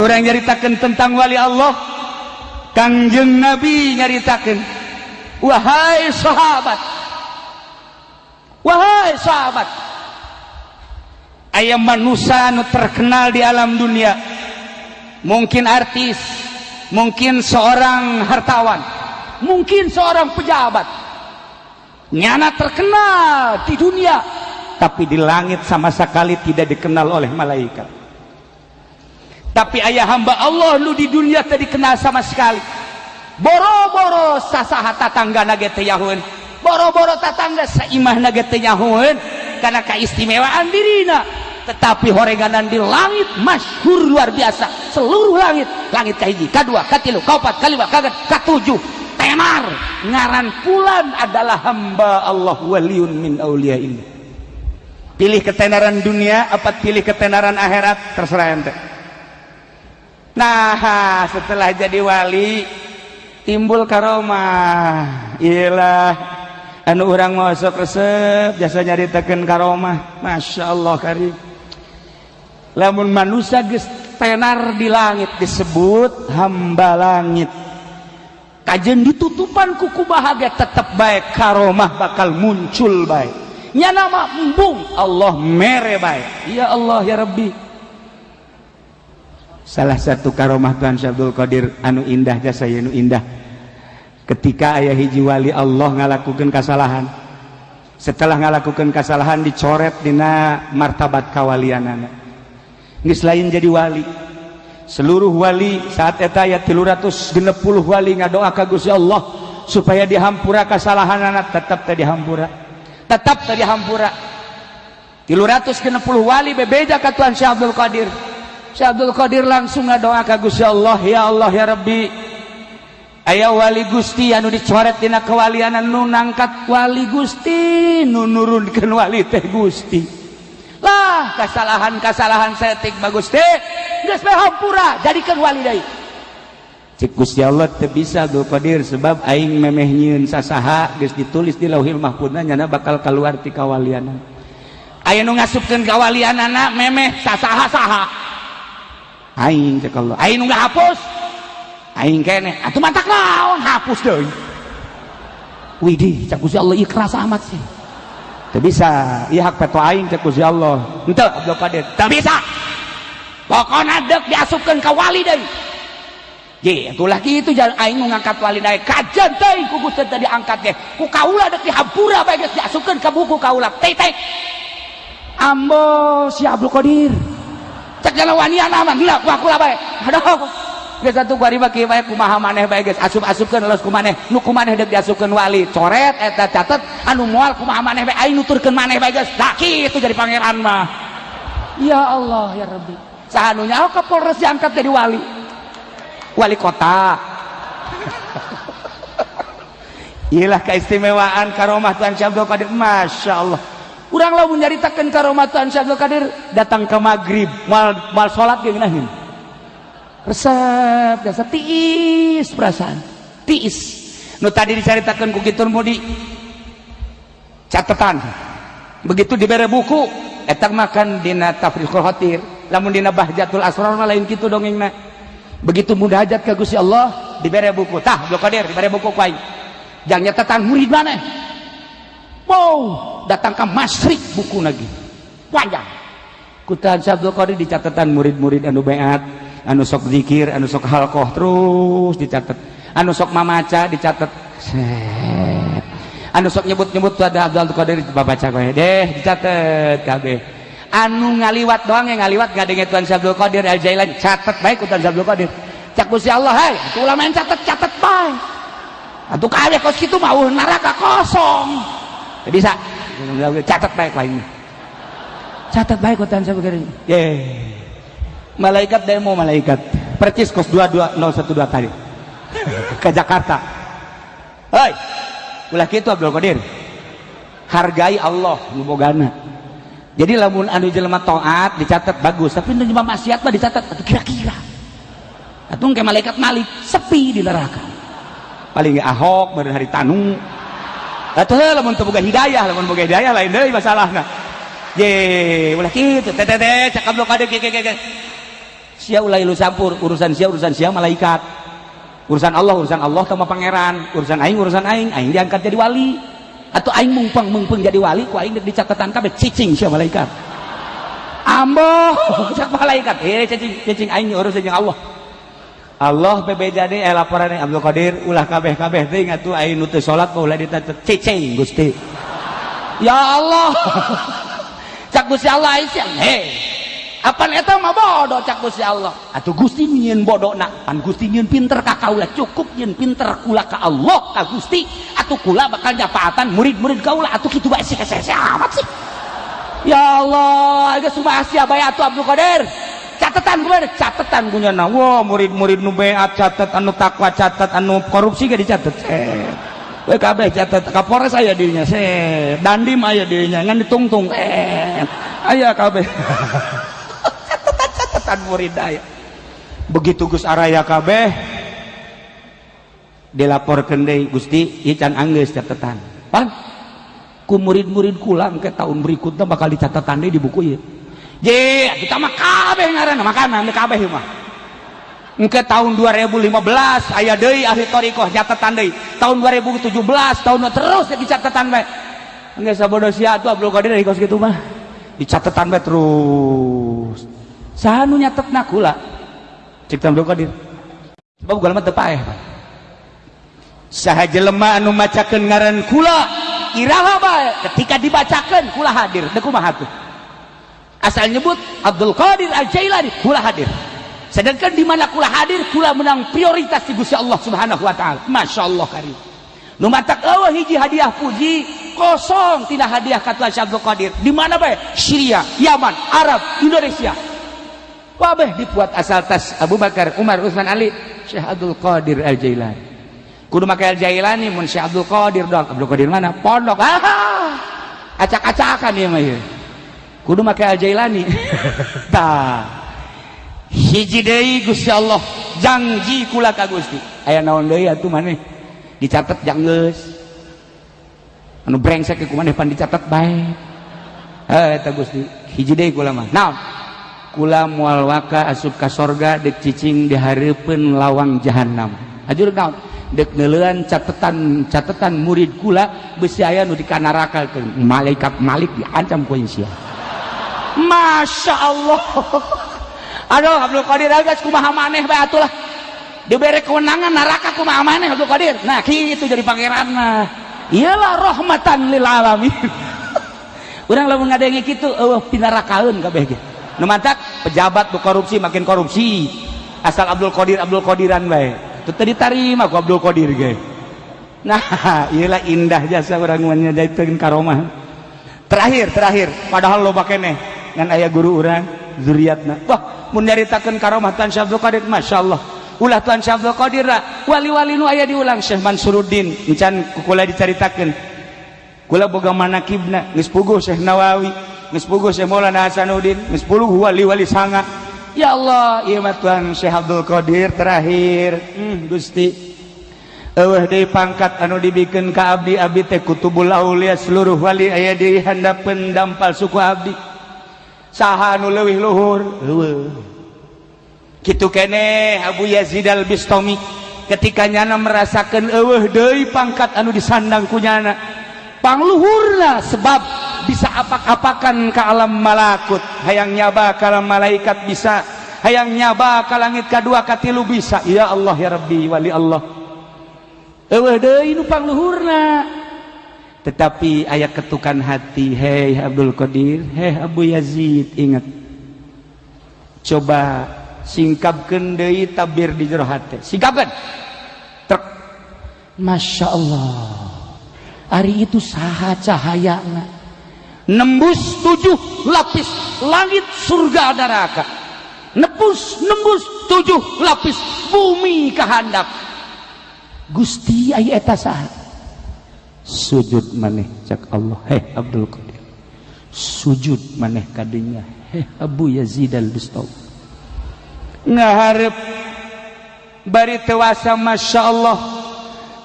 Urang nyaritakeun tentang wali Allah, Kangjeng Nabi nyaritakeun, "Wahai sahabat, wahai sahabat, aya manusia nu terkenal di alam dunia, mungkin artis, mungkin seorang hartawan, mungkin seorang pejabat, nyana terkenal di dunia, tapi di langit sama sekali tidak dikenal oleh malaikat. Tapi aya hamba Allah nu di dunia teu dikenal sama sekali, boro-boro sasaha tatangga ge teu nyahoeun, boro-boro tatangga saimahna ge teu nyahoeun karena keistimewaan dirina, tetapi horenganan di langit masyhur luar biasa. Seluruh langit, langit kahiji, kadua, katilu, kaopat, kalima, kagenep, katujuh, tenar ngaran fulan adalah hamba Allah, waliyun min auliyaillah." Pilih ketenaran dunia apa pilih ketenaran akhirat, terserah ente. Nah, setelah jadi wali timbul karomah. Iyalah, anu urang mau sok resep jasa nyaritakeun karomah. Masya Allah karim, lamun manusia geus tenar di langit disebut hamba langit, kajen ditutupan ku kumaha ge tetep bae karomah bakal muncul bae. Nya nama embung, Allah mere bae. Ya Allah ya Rabbi, salah satu karomah Tuhan Syekh Abdul Qadir anu indah, jasa anu indah, ketika aya hiji wali Allah ngalakukan kesalahan. Setelah ngalakukan kesalahan, dicoret dina martabat kawalianana, geus lain jadi wali. Seluruh wali saat eta aya 360 wali ngadoa ka Gusti Allah supaya dihampura kesalahanana, tetap teu dihampura, tetap teu dihampura. 360 wali bebeja ka Tuhan Syekh Abdul Qadir. Syekh Abdul Qadir langsung ngadoa ka Gusti Allah, "Ya Allah ya Rabbi, aya wali Gusti anu dicoret dina kewalianan, nu nangkat wali Gusti, nu nurunkeun wali teh Gusti. Lah, kesalahan-kesalahan saeutik bagus teh geus bae hampura, jadikeun wali deui." Cek Gusti Allah, "Teu bisa, Abdul Qadir, sebab aing memeh nyieun sasaha geus ditulis di Lauhil Mahfudna nyana bakal keluar ti kawalianan. Aya nu ngasupkeun kawalianana memeh sasaha saha? Aing," cek Allah. "Aing nu ngahapus aing keneh, atuh mantak naon hapus deui?" "Widih," cek Gusti Allah, "ieu keras amat sih. Teu bisa, ieu hak peto aing," cek Gusti Allah. "Henteu, Abdul Qadir, teu bisa. Pokona deuk diasupkeun ka wali deui." Ye, atulah kitu jalan aing nu ngangkat wali deui. Kajen teuing ku Gusti teu diangkat ge. Ku kaula deuk dihampura bae, geus diasupkeun ka buku kaula. Tek tek. Ambo si Abdul Qadir. Cek jalan wanian mah gila ku aku lah bae. Aduh. Geus atuh kuari mah kieu bae, kumaha maneh bae geus asup-asupkeun los ku maneh. Nu ku maneh deuk diasupkeun wali. Coret eta, catet anu moal kumaha maneh bae, aing nuturkeun maneh bae geus. Lah, kitu jadi pangeran mah. Ya Allah ya Rabbi. Saha nu nyaho Kapolres diangkat jadi wali? Wali kota. Iyalah keistimewaan karomah Tuhan Syekh Abdul Qadir. Masya Allah. Urang lamun nyaritakeun karomah Tuhan Syekh Abdul Qadir datang ke maghrib, mal mal salat ge ngeunaheun. Resep biasa tiis perasaan. Tiis. Nu tadi dicaritakeun ku kitu mudi catatan. Begitu dibere buku, eta makan dina Tafriqul Khatir. Lamun dina Bahjatul Asrar mah lain kitu dongengna. Begitu munajat ka Gusti Allah, dibere buku. Tah, Abdul Qadir dibere buku ku aing. Jang nyatatan murid maneh. Wow, datang ke masyrik buku lagi. Panjang. Ku Tuhan Abdul Qadir dicatatan murid-murid anu beat, anu sok zikir, anu sok halqoh terus dicatat. Anu sok mamaca dicatat. Set. Anu sok nyebut-nyebut tuh ada Abdul Qadir babaca kowe deh, dicatat kabeh. Anu ngaliwat doang, yang ngaliwat ngadenge Tuhan Syekh Abdul Qadir Al Jailani, catat baik ku Tuhan Syekh Abdul Qadir. Cak Gusti Allah, "Hai, atuh ulah main catet-catet bae. Atuh kabeh kos kitu mah neraka kosong." Teu bisa. Catat baik lainnya. Catat baik ku Tuhan Syekh Abdul Qadir. Ye. Malaikat demo, malaikat. Percis kos 22012 tadi. Ke Jakarta. "Hei, ulah kitu, Abdul Qadir. Hargai Allah nu bogana." Jadi lamun anu jelema taat dicatat bagus, tapi nu jelema maksiat mah dicatat atuh kira-kira. Atuh ke malaikat Malik sepi di neraka. Paling ge Ahok meureun hari tanu. Atuh lamun teu boga hidayah, lamun boga hidayah lain deui masalahna. Ye, ulah kitu teh teh teh, cak Abdul Qadir kieu kieu kieu. Sia ulah ilu campur urusan sia, urusan sia malaikat. Urusan Allah, urusan Allah sama pangeran. Urusan aing, urusan aing. Aing diangkat jadi wali atau aing mungpeng mungpeng jadi wali ku aing di catatan kabeh. Cicing sia, malaikat. Ambo, cak malaikat, eh, cicing, cicing, aing urusan jeung Allah. Allah bebeja deui, eh, laporan Abdul Qadir ulah kabeh kabeh teh atuh, aing nu teu salat ulah dicatet. Cicing, Gusti. Ya Allah, cak Gusti Allah, aing heh, apan eta mah bodoh. Cak Gusti Allah, atuh Gusti nyieun bodona, pan Gusti nyieun pinter ka kaula. Cukup nyieun pinter kula ka Allah, ka Gusti, atuh kula bakal nyapaatan murid-murid kaula. Atuh kitu bae sih, hese amat sih. Ya Allah, geus kumaha sia bae atuh Abdul Qadir. Catatan gue, catatan punya. Nah, wah, murid-murid nu beat catat, anu takwa catat, anu korupsi gak dicatat. Eh, we kabeh catat. Kapolres aya dirinya, se dandim aya dirinya, ngan ditungtung, eh, aya kabeh catatan, catatan murid aya. Begitu Gus araya kabeh, dilaporkeun deui, Gusti, ieu can anggeus catatan. Pan ku murid-murid kula ke tahun berikutnya bakal dicatatan deui di buku ieu. Je, kita mah kabeh ngaranna makanan kabeh mah. Engke tahun 2015 aya deui ahli thariqah, catatan deui. Tahun 2017, tahun terus di catatan bae. Engke sabodo sia atuh Abdul Qadir dari kos kitu mah. Dicatetan bae terus. Saha nu nyatetna? Kula. Cek Abdul Qadir. Sebab kula mah teu paeh. Saha jelema anu macakeun ngaran kula iraha bae, ketika dibacakeun kula hadir. Deuk kumaha tuh? Asal nyebut Abdul Qadir Al Jailani, kula hadir. Sedangkan di mana kula hadir, kula menang prioritas di Gusti Allah Subhanahu wa taala. Masya Allah karim. Nu matak eueuh hiji hadiah puji kosong tina hadiah ka Tuhan Abdul Qadir. Di mana bae? Syria, Yaman, Arab, Indonesia. Wabeh dibuat asal tas Abu Bakar, Umar, Utsman, Ali, Syekh Abdul Qadir Al Jailani. Kudu make Al Jailani, mun Syekh Abdul Qadir dong. Abdul Qadir mana? Pondok. Ah, acak-acakan ieu mah ieu. Kudu make Al Jailani. Tah, hiji deui, Gusti Allah, janji kula ka Gusti, aya naon deui atuh maneh dicatat? Janggeus anu brengsek ku maneh pan dicatat bae. Eh, eta Gusti, hiji deui kula mah. Naon? Kula moal waka asup ka sorga dek cicing di hareupeun lawang jahanam. Ajur naon? Dek neuleuan catatan catatan murid kula, besi aya nu dikanaraka, malaikat Malik diancam ku sia. Masya Allah. Aduh, Abdul Qadir, geus kumaha maneh bae atuh lah. Dibere kewenangan neraka, kumaha maneh Abdul Qadir. Nah, kitu jadi pangeran mah. Iyalah, rahmatan lil alamin. Urang lamun ngadenge kitu eueuh pinarakaeun kabeh ge. Nu mantak pejabat nu korupsi makin korupsi. Asal Abdul Qadir Abdul Qadiran bae. Itu teu ditarima ku Abdul Qadir ge. Nah, iyalah indah jasa urang mun nyajaikeun karomah. Terakhir, terakhir, padahal loba keneh ngan aya guru urang zuriatna. Wah, mun nyaritakeun karomah Tuan Syekh Abdul Qadir, Masya Allah. Ulah Tuan Syekh Abdul Qadir lah, wali-wali nu aya diulang. Syekh Mansuruddin encan ku kula dicaritakeun. Kula boga manakibna, geus puguh Syekh Nawawi, geus puguh Syekh Maulana Hasanuddin, geus puguh wali-wali sanga. Ya Allah, ieu mah Tuan Syekh Abdul Qadir terakhir. Gusti, eueuh deui pangkat anu dibikeun ka abdi. Abdi teh kutubul aulia, seluruh wali aya di handapeun dampal suku abdi. Saha anu leuwih luhur? Eueuh. Kitu keneh Abu Yazid Al Bistami, ketika nyana merasakan eueuh deui pangkat anu disandang ku nyana pangluhurna, sebab bisa apak-apakan ke alam malakut, hayang nyaba ka alam malaikat bisa, hayang nyaba ka langit kadua katilu bisa. Ya Allah, ya Rabbi, wali Allah, eueuh deui nu pangluhurna. Tetapi aya ketukan hati, "Hei Abdul Qadir, hei Abu Yazid, ingat, coba singkapkeun deui tabir di jero hate, singkapkeun." Trek, Masya Allah, ari itu saha cahayana nembus tujuh lapis langit, surga, neraka, nembus nembus tujuh lapis bumi ke handap. Gusti, aya eta saha? Sujud maneh, cak Allah. Heh Abdul Qadir, sujud maneh kadinya. Heh Abu Yazid Al Bistami, ngaharep bari tewasa. Masya Allah,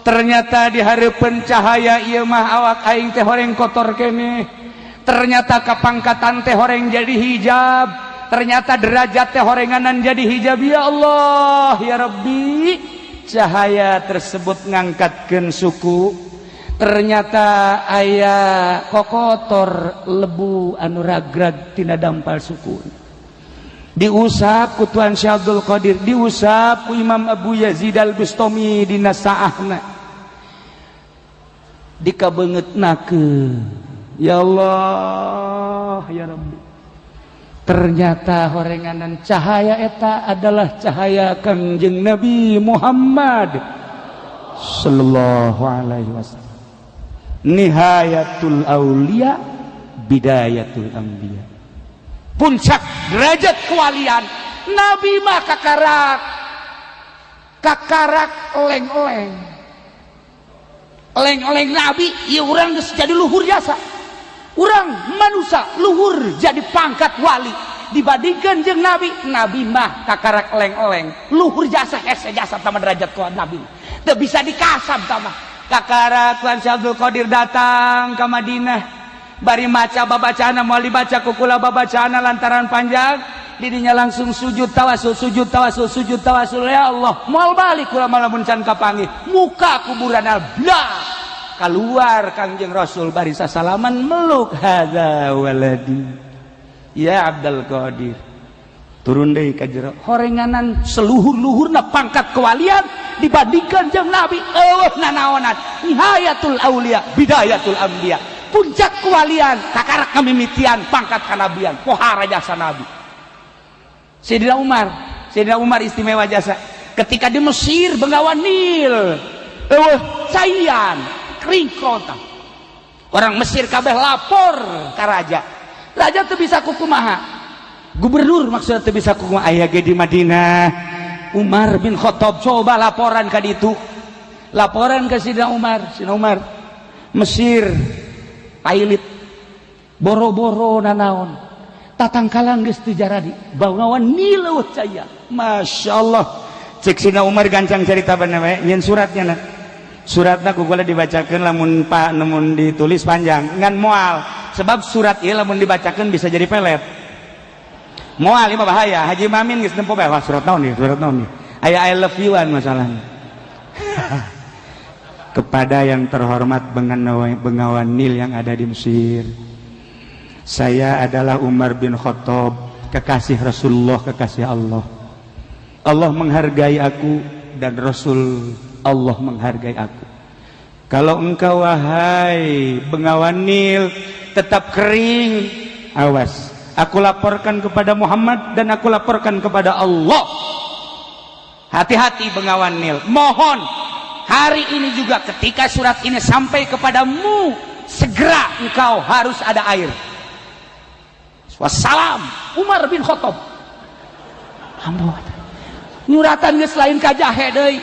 ternyata di hareupeun cahaya ieu mah awak aing teh horeng kotor keneh. Ternyata kepangkatan teh horeng jadi hijab. Ternyata derajat teh horenganan jadi hijab. Ya Allah, ya Rabbi, cahaya tersebut ngangkatkeun suku. Ternyata aya kokotor lebu anu ragrag tina dampal suku, diusap ku Tuan Syekh Abdul Qadir, diusap ku Imam Abu Yazid Al Bustami dina saahna, dikabeungeutnakeun. Ya Allah, ya Rabbi, ternyata horenganan cahaya eta adalah cahaya Kangjeng Nabi Muhammad sallallahu alaihi wasallam. Nihayatul aulia, bidayatul anbiya, puncak derajat kewalian. Nabi mah kakarak kakarak oleng-oleng oleng-oleng Nabi ya. Urang geus jadi luhur jasa, urang manusia luhur jadi pangkat wali dibandingkan jeung Nabi. Nabi mah kakarak oleng-oleng, luhur jasa, hese jasa sama derajat kuat Nabi teu bisa dikasab. Tama kakara Tuan Syekh Abdul Qadir datang ke Madinah, bari maca babacana, moal dibaca ku kula babacana lantaran panjang. Didinya langsung sujud tawasul, sujud tawasul, sujud tawasul. Ya Allah, moal balik kula lamun can kapanggih. Muka kuburan blah keluar Kangjeng Rasul, bari sasalaman meluk. Hadza waladi ya Abdul Qadir. Turun deui ka jero, horenganan seluhur-luhurna pangkat kewalian dibandingkan jeung Nabi eueuh nanaonan. Nihayatul aulia, bidayatul anbiya, puncak kewalian kakarak kamimitian pangkat kanabian. Pohara jasa Nabi. Sayyidina Umar, Sayyidina Umar istimewa jasa. Ketika di Mesir, Bengawan Nil eueuh caian, kering kota, orang Mesir kabeh lapor ke raja. Raja tuh bisa kukumaha, gubernur maksudnya tuh bisa kukumaha. Aya ge di Madinah Umar bin Khattab. Coba laporan ke ditu, laporan ke Sidina Umar. Sidina Umar, Mesir pailit, boro-boro nanaon, tatangkalan geus teu jaradi, Bengawan Nil eueuh caya. Masya Allah, cek Sidina Umar, gancang cerita bener we nyeun suratnya. Nah, suratna ku kula dibacakeun, lamun pak namun ditulis panjang ngan moal, sebab surat ieu lamun dibacakeun bisa jadi pelet. Moal, ieu mah bahaya. Haji Mamin geus nempo bae. Wah, surat naon nih, surat naon nih? Aya "I love you" an masalahnya. Kepada yang terhormat Bengawan Nil yang ada di Mesir, saya adalah Umar bin Khattab, kekasih Rasulullah, kekasih Allah. Allah menghargai aku dan Rasul Allah menghargai aku. Kalau engkau, wahai Bengawan Nil, tetap kering, awas, aku laporkan kepada Muhammad dan aku laporkan kepada Allah. Hati-hati, Bengawan Nil. Mohon hari ini juga ketika surat ini sampai kepadamu, segera engkau harus ada air. Wassalam, Umar bin Khattab. Nyuratan geus lain ka jahe deui,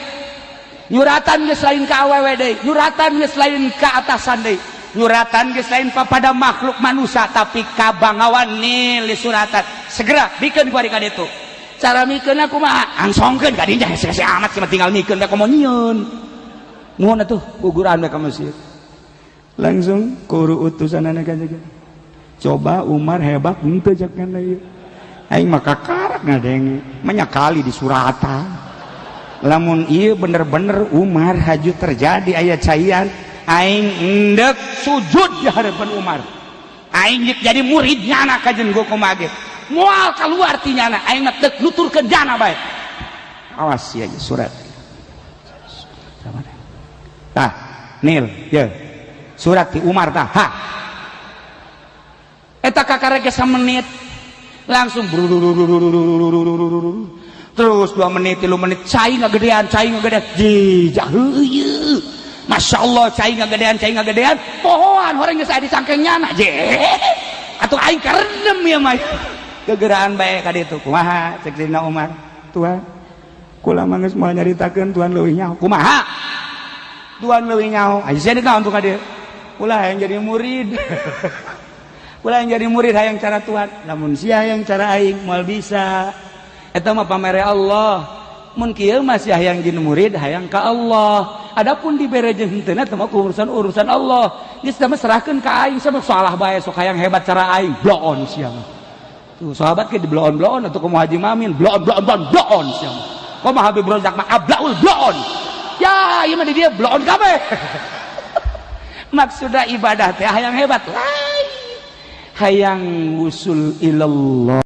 nyuratan geus lain ka awewe deui, nyuratan geus lain ka atasan deui, nyuratan geus lain pada makhluk manusia, tapi ka Bangawan Nil suratan. Segera bikin kuari ka ditu. Cara mikeun kumaha? Angsongkeun ka dinya, hese amat sih, tinggal mikeun bae, komo nyieun. Nuhun atuh, guguran bae ka Mesir. Langsung kuru utusanana ka. Coba Umar hebat henteu cek ieu? Aing mah kakarak ngadenge banyak kali di suratan. Lamun ieu bener-bener Umar haju terjadi aya caian, aing endek sujud di hadapan Umar. Aing jadi murid nyana kajen gua kumaha ge moal keluar ti nyana. Aing mah deuk nuturkeun jana bae. Awas ya, surat. Tah, Nil ya, surat ti Umar. Tah, ha, eta kakarek menit langsung terus 2 menit, 3 menit, cai ngagedean, cai ngagedean, jijah. Masya Allah, cai ngagedean, cai ngagedean, pohoan orang geus aya di cangkeng nyana je atuh. Aing karendem ya mah, gegeraan bae ka ditu. Kumaha cek Sayyidina Umar? Tuan, kula mah geus moal nyaritakeun, tuan leuwih nyaho. Kumaha tuan leuwih nyaho? Aya sia naon tuh ka dieu? Ulah hayang jadi murid, ulah yang jadi murid, hayang cara tuan. Namun sia hayang cara aing moal bisa, eta mah pamere Allah. Mun kieu masih hayang jadi murid, hayang ka Allah. Adapun dibere jeung henteu eta mah urusan urusan Allah. Geus mah serahkeun ka aing, sama salah bae sok hayang hebat cara aing. Bloon sia mah. Tuh sahabat ke di bloon-bloon atau kumaha Haji Mamin bloon bloon bloon bloon sia. Kumaha Habib Rozak mah ablaul bloon. Ya, ieu mah di dia bloon kabeh. Maksudnya ibadah teh hayang hebat. Lain. Hayang wusul ilallah.